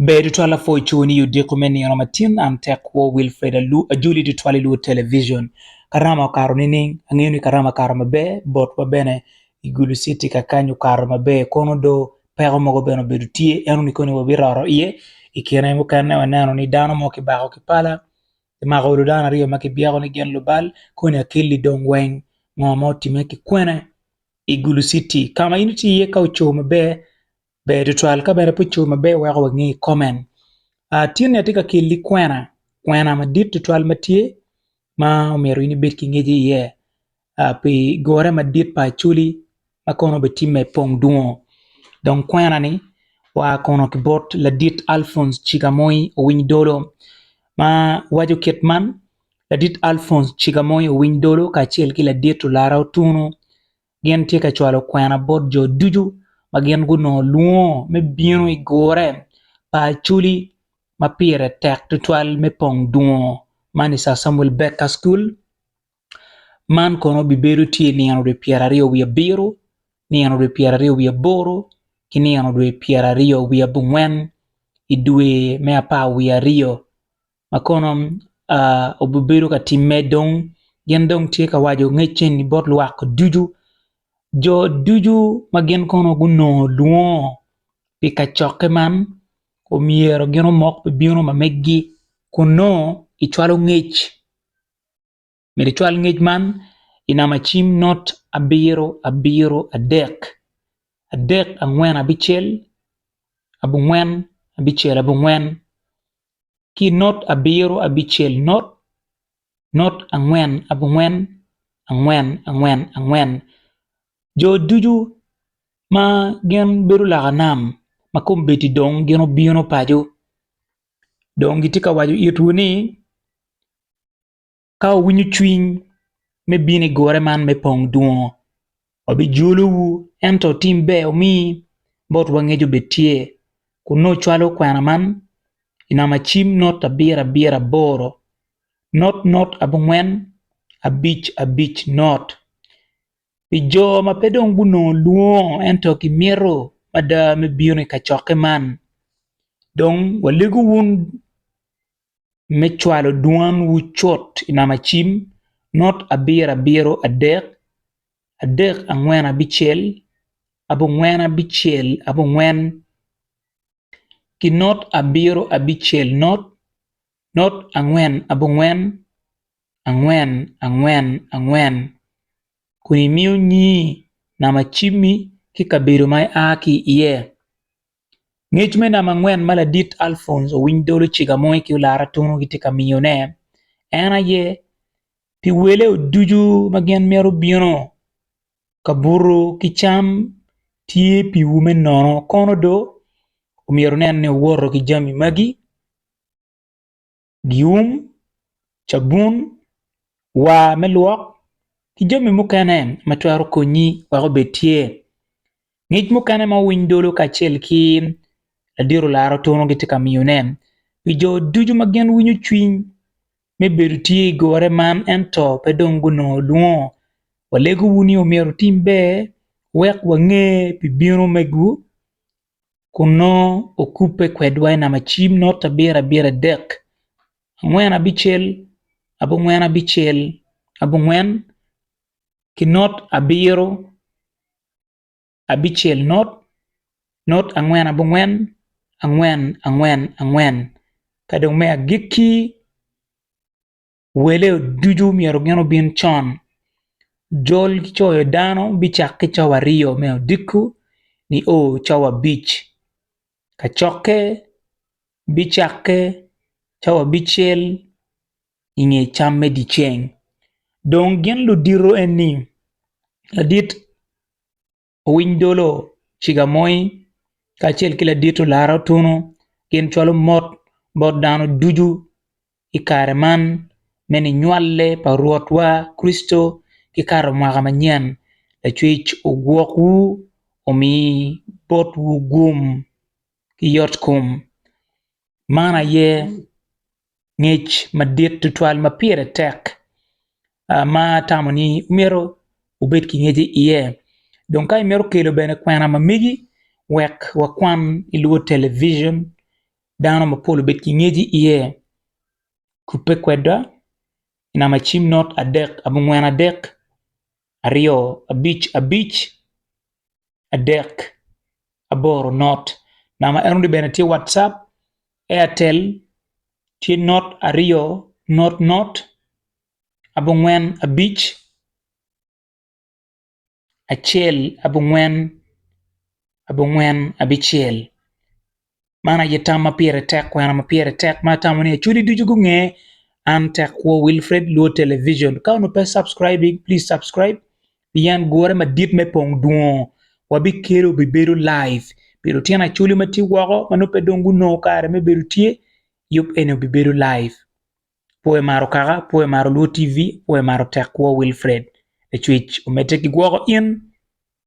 Ber tutwal apwoyo coni i odiko me nino matin an tek kwo Wilfred Ajoli tutwal i Luo Television. Karama okato nining? Angeyo ni karama okato maber botwa bene i Gulu City kakany okato maber kono do peko mogo bene obedo tye ento ni koni wabiroto iye i kine mukene waneno ni dano mo kibako ki pala kimako olo dano aryo ma kibyeko ni gin lubal koni akelli dong weng ngo ma otime ki kwene i Gulu City ka ma in itye iye ka oco maber Ber tutwal ka bene pe ocobo maber weko wange i komen. Tin ni atye ka kelli kwena, kwena madit tutwal ma tye ma omyero in ibed ki ngec iye pi gure madit pa Acholi ma kono obitimme i pong dungo. Dong kwena-ni oa kono ki bot ladit Alphonse Cigamoi Owiny Dolo ma waco kit man, ladit Alphonse Cigamoi Owiny Dolo kacel ki ladit Olara Otunu Gin tye ka cwalo kwena bot jo ducu ma gin gunongo lwongo me bino i gure pa Acholi ma pire tek tutwal me pong dungo man i Sir Samuel Baker School man kono obibedo tye i nino dwe pyeraryo wiye abiro, nino dwe pyeraryo wiye aboro ki nino dwe pyeraryo wiye abongwen i dwe me apar wiye aryo. ma kono obibedo ka timme dong gin dong tye ka waco ngec eni bot lwak ducu jo ducu ma gin kono gunongo lwongo pi kacokke man omyero gin omok pi bino ma meggi kun nongo icwalo ngec myero icwal ngec man i namba cim not abiro abiro adek adek angwen abicel abongwen abicel abongwen. ki not abiro abicel not, not angwen abongwen, angwen angwen angwen. Jo ducu ma gin bedo loka nam ma kombeddi dong gin obino paco dong gitye ka waco itwu ni Ka wuwinyo cwiny me bino i gure man me pong dwongo, wabijolowu, ento tim ber wumi botwa ngec obed tye, kun nongo wucwalo kwena man i namba cim not abiro abiro aboro, not not abongwen, abic abic not. Pi jo ma pe dong gunongo lwongo ento gimito mada me bino i kacokke man, dong walego wun me cwalo dwanwu cut i namba cim not abiro abiro adek, adek angwen abicel, abongwen abicel abongwen ki not abiro abicel not, not angwen abongwen, angwen angwen angwen kun imiyo nyingi namba cimmi ki kabedo ma ia ki iye. Ngec me namba angwen ma ladit Alphonse Owiny Dolo Cigamoi ki Olara Tunu gitye ka miyone en aye pi wele ducu ma gin mito bino ka buto ki cam tye piwu me nono kono do myero wunen ni wuwoto ki jami magi. Gium, cabun, war me lwok ki jami mukene ma twero konyi wek obed tye. Ngec mukene ma owiny dolo kacel ki ladit olaro tunu gitye ka miyone pi jo ducu ma gin winyo cwiny me bedo tye i gure man ento pe dong gunongo lwongo walegowu ni myero wutim ber wek wange pi bino megwu. kun nongo okubbe kwedwa i namba cim not abiro abiro adek angwen abicel abongwen abicel abongwen ki not abiro abicel not not angwen abongwen angwen angwen angwen ka dong me agikki. Wele ducu myero gin obin con. Jol ki coyo dano bicakke cawa aryo me odiko nio cawa abic. Kacokke bicakke cawa abicel i nge cam me dyeceng. Dong gin ludito eni ladit Owiny Dolo, Cigamoi kacel ki ladit Olara Otunu gin cwalo mot bot dano ducu i kare man me ninywalle pa Rwotwa Kricito ki kato mwaka manyen. Lacwec ogwokwu omi botwu gum ki yotkom. Man aye ngec madit tutwal ma pire tek ma atamo ni myero wubed ki ngec iye dong ka imito kelo bene kwena ma megi wek wakwan i luo television. dano mapol obed ki ngec iye. Kubbe kwedwa i namba cim not adek abongwen adek aryo abic abic adek aboro not. Namba enoni bene tye WhatsApp, Airtel tye not aryo not not abongwen abic acel abongwen abongwen abicel. Man aye tam ma pire tek kwena ma pire tek ma atamo ni acholi ducu gunge an tek kwo Wilfred Luo Television ka onongo pe subscribing please subscribe pien gure madit me pong dwongo wabikelo bibedo live pi lutino acholi ma tye woko ma nongo pe dong gunongo kare me bedo tye yub eni obibedo live. Pwoyo maro kaka, pwoyo maro Luo TV, pwoyo maro tek kwo Wilfred. Lacwec omedde ki gwoko in.